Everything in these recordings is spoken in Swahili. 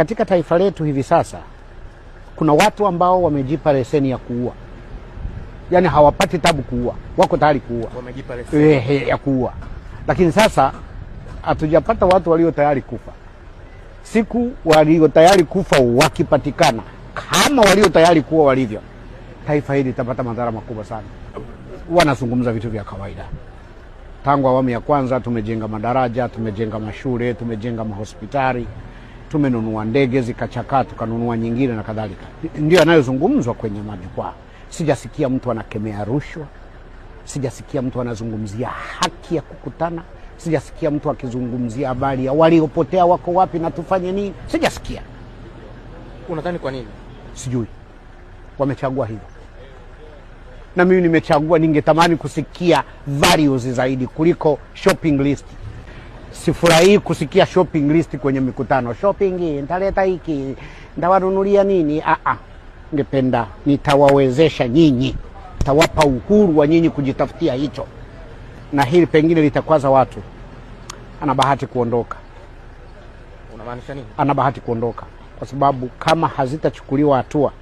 Katika taifa letu hivi sasa kuna watu ambao wamejipa leseni ya kuua, yaani hawapati tabu kuua, wako tayari kuua, Wamejipa leseni ya kuua, lakini sasa hatujapata watu walio tayari kufa. Siku walio tayari kufa wakipatikana, kama walio tayari kuwa walivyo, taifa hili litapata madhara makubwa sana. Wanazungumza vitu vya kawaida. Tangu awamu ya kwanza tumejenga madaraja, tumejenga mashule, tumejenga mahospitali, tumenunua ndege zikachakaa, tukanunua nyingine na kadhalika. Ndio yanayozungumzwa kwenye majukwaa. Sijasikia mtu anakemea rushwa, sijasikia mtu anazungumzia haki ya kukutana, sijasikia mtu akizungumzia habari ya waliopotea wako wapi na tufanye nini, sijasikia. Unadhani kwa nini? Sijui wamechagua hivyo, na mimi nimechagua. Ningetamani kusikia values zaidi kuliko shopping list. Sifurahii kusikia shopping list kwenye mikutano. Shopping, nitaleta hiki, nitawanunulia nini. Ah, ah, ningependa nitawawezesha nyinyi, nitawapa uhuru wa nyinyi kujitafutia hicho, na hili pengine litakwaza watu. Ana bahati kuondoka. Unamaanisha nini? Ana bahati kuondoka kwa sababu kama hazitachukuliwa hatua,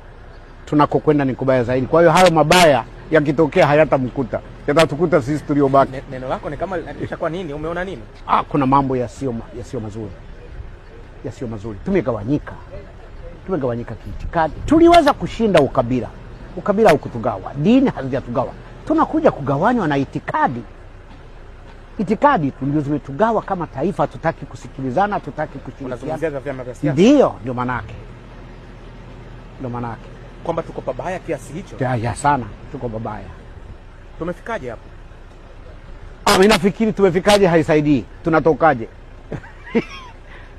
tunakokwenda ni kubaya zaidi. Kwa hiyo hayo mabaya yakitokea hayatamkuta, yatatukuta sisi tuliobaki. Neno lako ni kama linatisha. Kwa nini? Umeona nini? Ah, kuna mambo yasiyo mazuri, yasiyo mazuri. Tumegawanyika, tumegawanyika kiitikadi. Tuliweza kushinda ukabila, ukabila haukutugawa, dini hazijatugawa. Tunakuja kugawanywa na itikadi. Itikadi tu ndio zimetugawa kama taifa. Hatutaki kusikilizana, hatutaki kushirikiana. Unazungumzia vya vyama vya siasa? Ndio manake, ndio manake Kwamba tuko pabaya kiasi hicho? Ya sana, tuko babaya. Tumefikaje hapo? Ah, mimi nafikiri tumefikaje haisaidii, tunatokaje?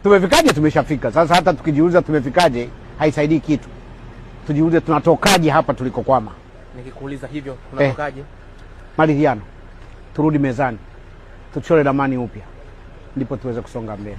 Tumefikaje? Tumeshafika sasa. Hata tukijiuliza tumefikaje haisaidii kitu. Tujiulize tunatokaje hapa tulikokwama. Nikikuuliza hivyo, tunatokaje? Maridhiano, turudi mezani, tuchore ramani upya, ndipo tuweze kusonga mbele.